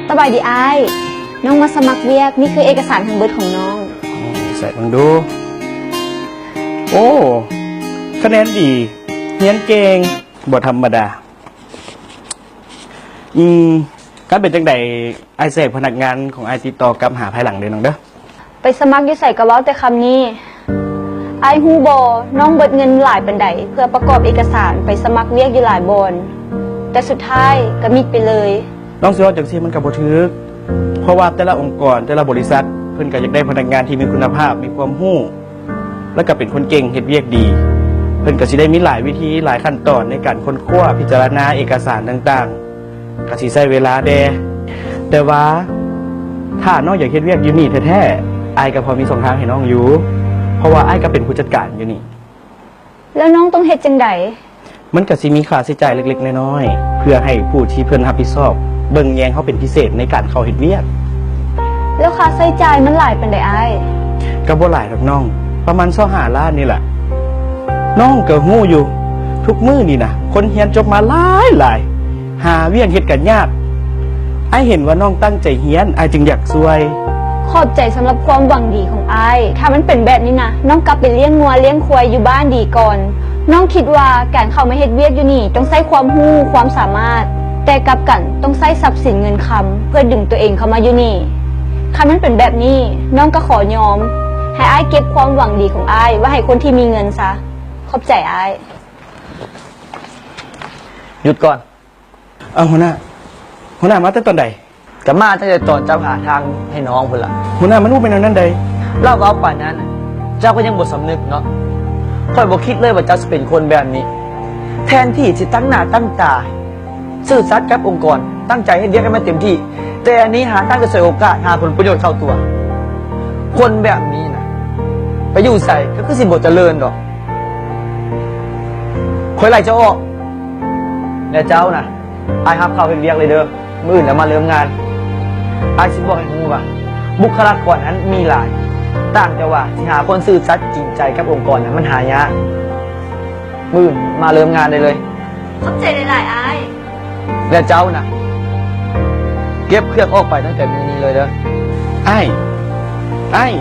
ສະບາຍດີອ້າຍ, ນ້ອງມາສະໝັກວຽກ, ນີ້ຄືເອກະສານທັງເບິດຂອງນ້ອງ. ໃສ່ເບິ່ງດູ. ໂອ້ ຄະແນນດີ, ຮຽນເກັ່ງ, ບໍ່ທຳມະດາ. ອືມ ຄັນເປັນຈັ່ງໃດ ອ້າຍຊິໃຫ້ພະນັກງານຂອງອ້າຍຕິດຕໍ່ກັບຫາພາຍຫຼັງເດີນ້ອງເດີ. ໄປສະໝັກຢູ່ໃສກໍເວົ້າແຕ່ຄຳນີ້. ອ້າຍຮູ້ບໍ່, ນ້ອງເບິດເງິນຫຼາຍປານໃດ ເພື່ອປະກອບເອກະສານໄປສະໝັກວຽກຢູ່ຫຼາຍບ່ອນ, ແຕ່ສຸດທ້າຍກໍມິດໄປເລີຍ. ນ້ອງຊິເວົ້າຈັ່ງຊີ້ມັນກໍບໍ່ຖືກ, ເພາະວ່າແຕ່ລະອົງກອນ, ແຕ່ລະບໍລິສັດ ເພິ່ນກໍຢາກໄດ້ພະນັກງານທີ່ມີຄຸນນະພາບ, ມີຄວາມຮູ້ ແລ້ວກໍເປັນຄົນເກັ່ງ, ເຮັດວຽກດີ. ເພິ່ນກໍຊິໄດ້ມີຫຼາຍວິທີ, ຫຼາຍຂັ້ນຕອນໃນການຄົ້ນຄວ້າ, ພິຈາລະນາເອກະສານຕ່າງໆ. ກະຊິໃຊ້ເວລາແດ່, ແຕ່ວ່າຖ້ານ້ອງຢາກເຮັດວຽກຢູ່ນີ້ແທ້ໆ, ອ້າຍກະພໍມີຊ່ອງທາງໃຫ້ນ້ອງຢູ່, ເພາະວ່າອ້າຍກະເປັນຜູ້ຈັດການຢູ່ນີ້. ແລ້ວນ້ອງຕ້ອງເຮັດຈັ່ງໃດ? ມັນກະຊິມີຄ່າໃຊ້ຈ່າຍເລັກໆນ້ອຍໆ ເພື່ອໃຫ້ຜູ້ທີ່ເພິ່ນຮັບຜິດຊອບເບິ່ງແຍງເຮົາເປັນພິເສດໃນການເຂົ້າເຮັດວຽກ. ແລ້ວຄ່າໃຊ້ຈ່າຍມັນຫຼາຍປານໃດອ້າຍ? ກະບໍ່ຫຼາຍດອກນ້ອງ, ປະມານຊາວຫ້າລ້ານນີ້ລະ. ນ້ອງກະຮູ້ຢູ່, ທຸກມື້ນີ້ນະ ຄົນຮຽນຈົບມາຫຼາຍໆ ຫາວຽກເຮັດກະຍາກ. ອ້າຍເຫັນວ່ານ້ອງຕັ້ງໃຈຮຽນ, ອ້າຍຈຶ່ງຢາກຊ່ວຍ. ຂອບໃຈສຳລັບຄວາມຫວັງດີຂອງອ້າຍ. ຖ້າມັນເປັນແບບນີ້ນະ, ນ້ອງກັບໄປລ້ຽງງົວລ້ຽງຄວາຍຢູ່ບ້ານດີກ່ອນ. ນ້ອງຄິດວ່າການເຂົ້າມາເຮັດວຽກຢູ່ນີ້ຕ້ອງໃຊ້ຄວາມຮູ້, ຄວາມສາມາດ, ແຕ່ກັບກັນຕ້ອງໃຊ້ຊັບສິນເງິນຄຳ ເພື່ອດຶງຕົວເອງເຂົ້າມາຢູ່ນີ້. ຄັນມັນເປັນແບບນີ້, ນ້ອງກໍຂໍຍອມໃຫ້ອ້າຍເກັບຄວາມຫວັງດີຂອງອ້າຍໄວ້ໃຫ້ຄົນທີ່ມີເງິນຊະ. ຂອບໃຈອ້າຍ. ຢຸດກ່ອນ. ເອົາ ຫົວໜ້າ, ຫົວໜ້າມາແຕ່ຕອນໃດ? ກະມາຕັ້ງແຕ່ຕອນເຈົ້າຫາທາງໃຫ້ນ້ອງພຸ້ນລະ. ຫົວໜ້າມັນຮູ້ເປັນແນວນັ້ນໃດ? ລາວເວົ້າປານນັ້ນ, ເຈົ້າກໍຍັງບໍ່ສຳນຶກເນາະ. ຂ້ອຍບໍ່ຄິດເລີຍວ່າເຈົ້າຊິເປັນຄົນແບບນີ້. ແທນທີ່ຊິຕັ້ງໜ້າຕັ້ງຕາ ຊື່ສັດກັບອົງກອນ, ຕັ້ງໃຈເຮັດວຽກໃຫ້ມັນເຕັມທີ່, ແຕ່ອັນນີ້ຫາທາງຈະສວຍໂອກາດ, ຫາຜົນປະໂຫຍດເຂົ້າຕົວ. ຄົນແບບນີ້ນະ ໄປຢູ່ໃສກໍຄືຊິບໍ່ຈະເລີນດອກ. ຂ້ອຍໄລ່ເຈົ້າອອກ. ແລະເຈົ້ານະ, ອ້າຍຮັບເຂົ້າເຮັດວຽກເລີຍເດີ. ມື້ອື່ນແລ້ວມາເລີ່ມງານ. ອ້າຍຊິບອກໃຫ້ຮູ້ວ່າ ບຸກຄະລາກອນຫັ້ນມີຫຼາຍ, ຕ່າງແຕ່ວ່າຊິຫາຄົນຊື່ສັດຈິງໃຈກັບອົງກອນນະ ມັນຫາຍາກ. ມື້ອື່ນມາເລີ່ມງານໄດ້ເລີຍ. ຂອບໃຈຫຼາຍໆ ອ້າຍ. ແລະເຈົ້ານະ, ເກັບເຄື່ອງອອກໄປຕັ້ງແຕ່ມື້ນີ້ເລີຍເດີ. ອ້າຍ, ອ້າຍ.